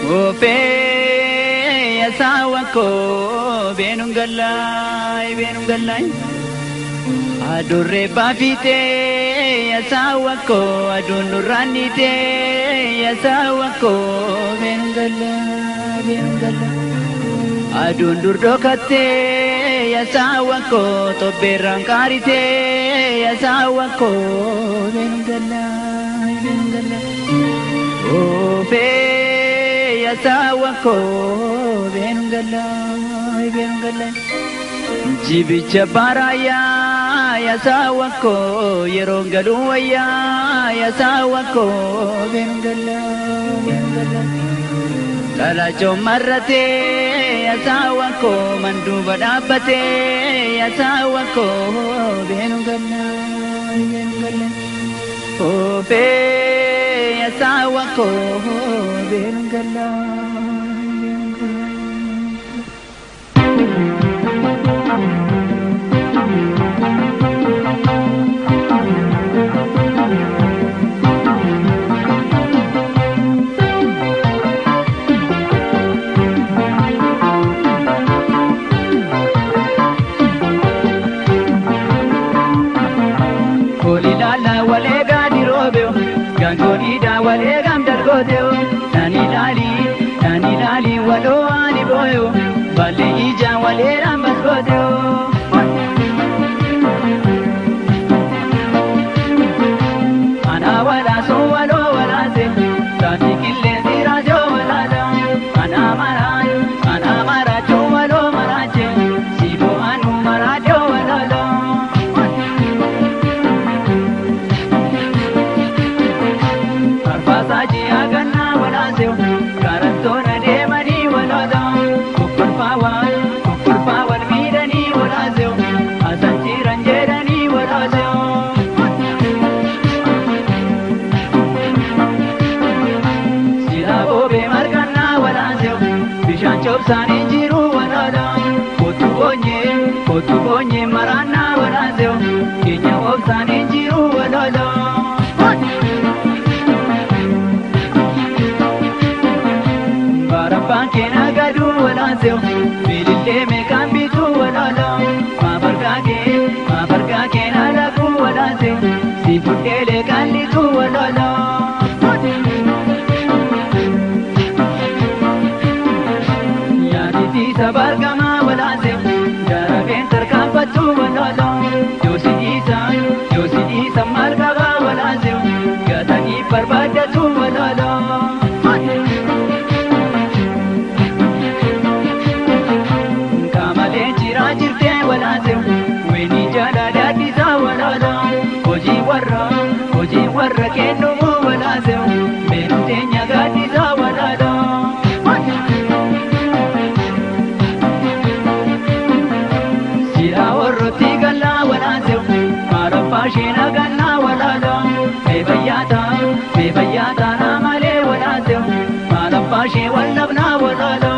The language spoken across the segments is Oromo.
Oofee yasaawwan koo beenuun gallaay beenuun gallaay. Adurree baafitee yasaawwan koo aduun nurraan dhiitee yasaawwan koo beenuun gallaay beenuun gallaay. Aduun dur dhokattee yasaawwan koo tobbeerraan qaaritee yasaawwan koo beenuun gallaay beenuun gallaay. Oofee yasaawwan koo beenuun gallaay beenuun gallaay. Jibicha baarayaa yasaawwan koo yeroon galuu wayyaa yasaawwan koo beenuun gallaay beenuun gallaay. Dhalachoon marratee yasaawwan koo manduuba dhaabbatee yasaawwan koo beenuun gallaay beenuun gallaay. Oofee yasaawwan koo beenuun gallaay beenuun gallaay. Kooli laala walee gaadi roobeo gaangoodhiidha walee gaam dargooteo nani laali nani laali waloo ani booyo ballee ijaan walee raambas gooteo. Ana walaasoo waloo walaase taati qilleensi raasoo walaala ana maraa ana maraachoo waloo maraache siifoo anu maraachoo walaala. Arfaasaa ji'a gannaa walaasew karattoona deemanii walaala kokkolfaa kokkolfaa wal miidhanii walaasew asan jiran jedhanii walaasew. Silaa boobee margannaa walaasew bishaan coobsaanii jiru walaala kottu boonyee maraannaa walaasew keenya obsaanii jiru walaala. Barabbaan keena gaduu walaasew bilillee meeqaan bituu walaala maabargaa keena laguu walaase si fudheelee qallituu walaala. Yaaditiisa bargamaa walaase darabeen tarkaanfattuu walaala yoosi dhiisa maal qabaa walaase gatanii barbaadatu walaala. Kaamalee jiraa jirtee walaase weenii jala daadhisaa walaala hojii warra kennumu walaase meenuu teenya gaadhisaa walaala. Silaa warrooti gallaa walaase maaraffaa sheena gannaa walaala meebayyaata naa malee walaase maaraffaa shee wallabnaa walaala.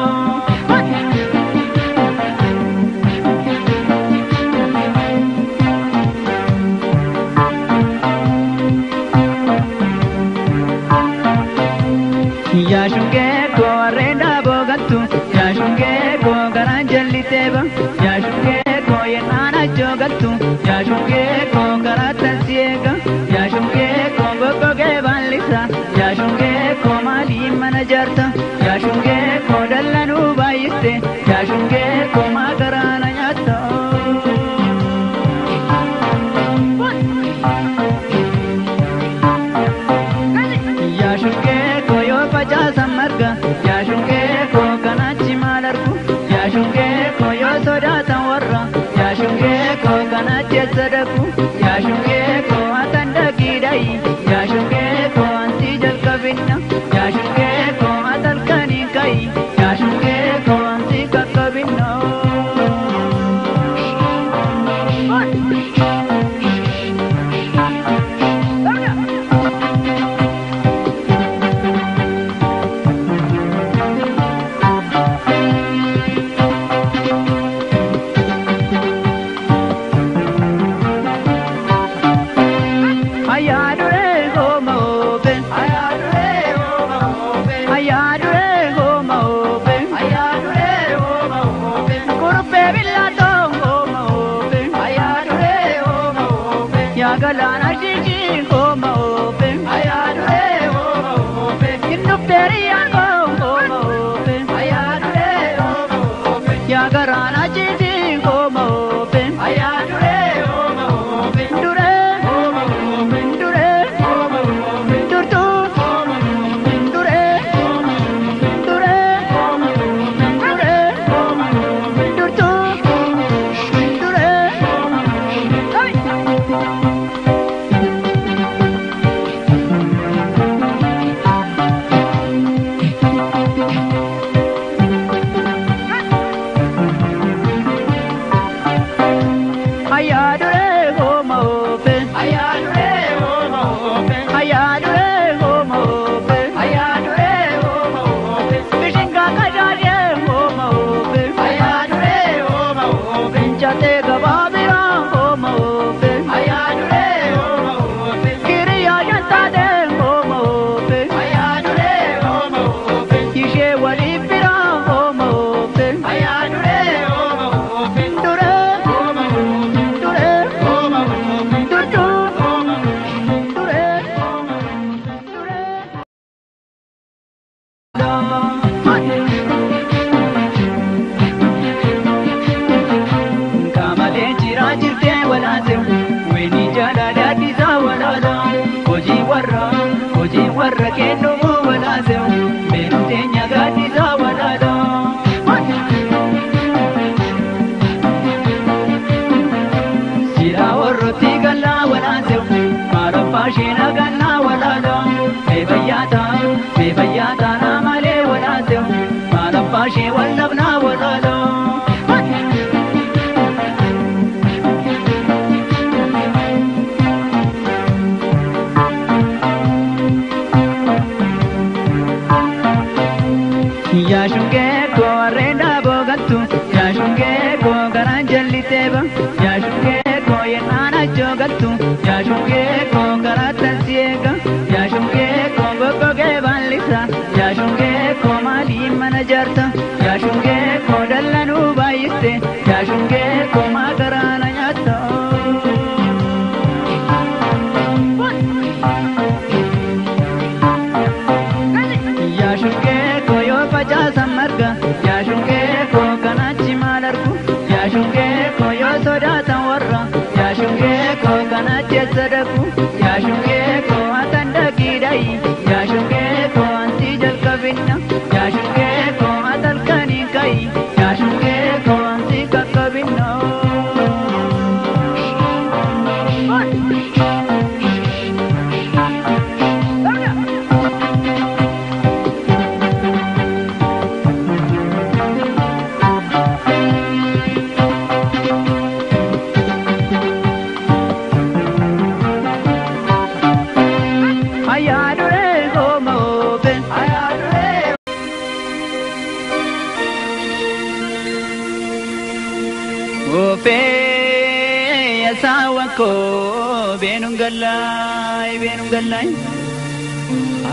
Yaashungee koo harreen dhaaboo galtu yaashungee koo garaan jalliteeba yaashungee koo yennaan achoo galtu yaashungee koo karaa tansi eega yaashungee koo goggogee baallisa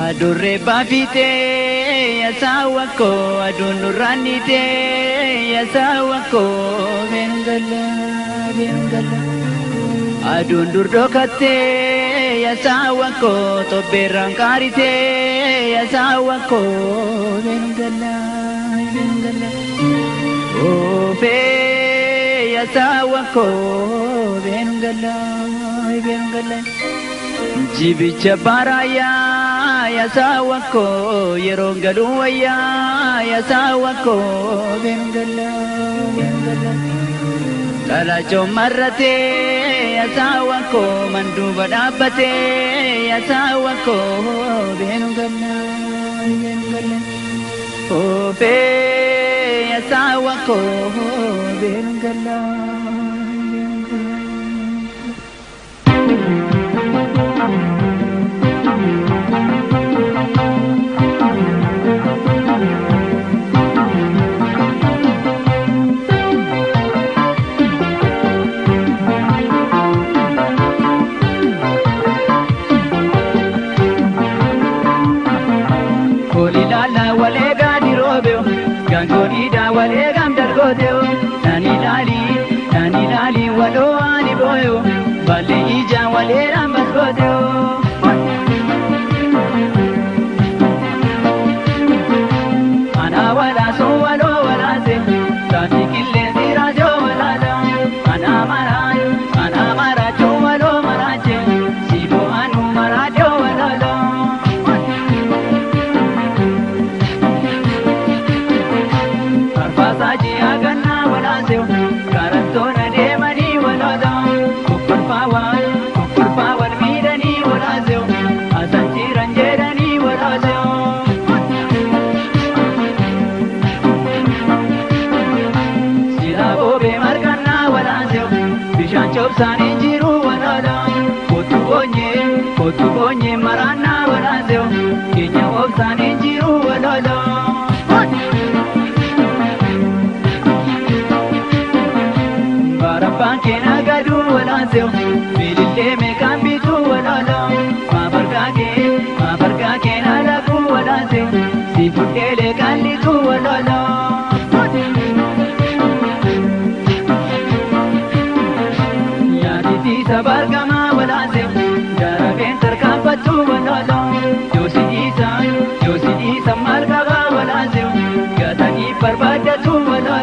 Adurre baafite yasaawako aduun nurraanite yasaawako beenuun galla beenuun galla aduun dur dhokatte yasaawako tobbeerraan qaarite yasaawako beenuun galla beenuun galla oofee yasaawako beenuun galla beenuun galla. Jibicha baraya yasaawako yeroo galuu wayyaa yasaawako beenuun galla beenuun galla Kalachoo marratee yasaawako manduuba dhaabbatee yasaawako beenuun galla beenuun galla oofee yasaawako beenuun galla. basgooteo. Ana walaasoo waloo walaase taati qilleensi raajoo walaala. Ana maraan ana maraachoo waloo maraache siiboo anu maraachoo walaala. Arfaasaa ji'a gannaa walaaseo karattoona deemanii walaala. Kokkolfaa kokkolfaa wal miidhanii walaaseo asan jiran jedhanii walaaseo. Silaa boobee margannaa walaaseo bishaan coobsaanii jiru walaala. Kottu boonyee maraannaa walaaseo keenya obsaanii jiru walaala. Barabbaan keenya gaduu walaaseo